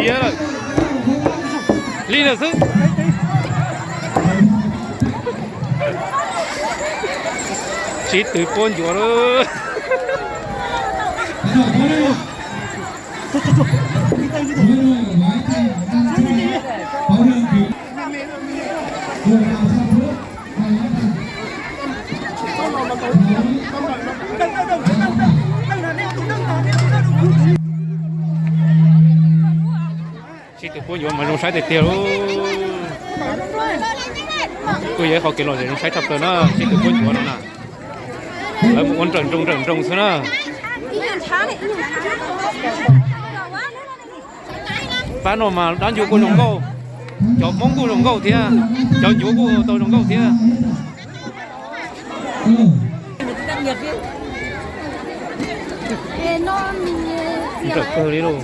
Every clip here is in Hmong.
Tiav lawm, li lawm xwb. Sib tw puab ncuav lawm. Sib tw puab ncuav mas zoo saib tiag tiag lauj. Kuj yog ib qho kev lom zem zoo saib tshaj plaws na, sib tw puab ncuav no na. Lawv mus ua nrawm nroos nrawm nroos xwb na. Pab no mas dab ncuav kuj zoo nkauj, cov Hmoob kuj zoo nkauj thiab, cov ncuav kuj tau zoo nkauj thiab. Nrawm kawg li lauj.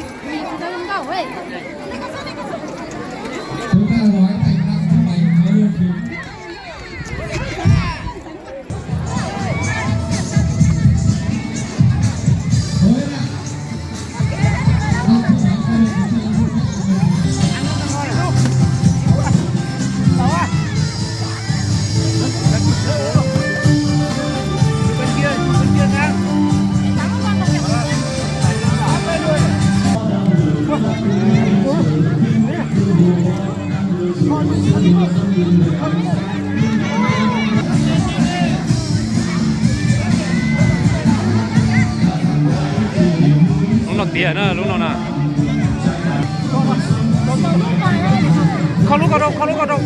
Lub no tiav na, lub no na. Kho lub ko rau, kho lub ko rau.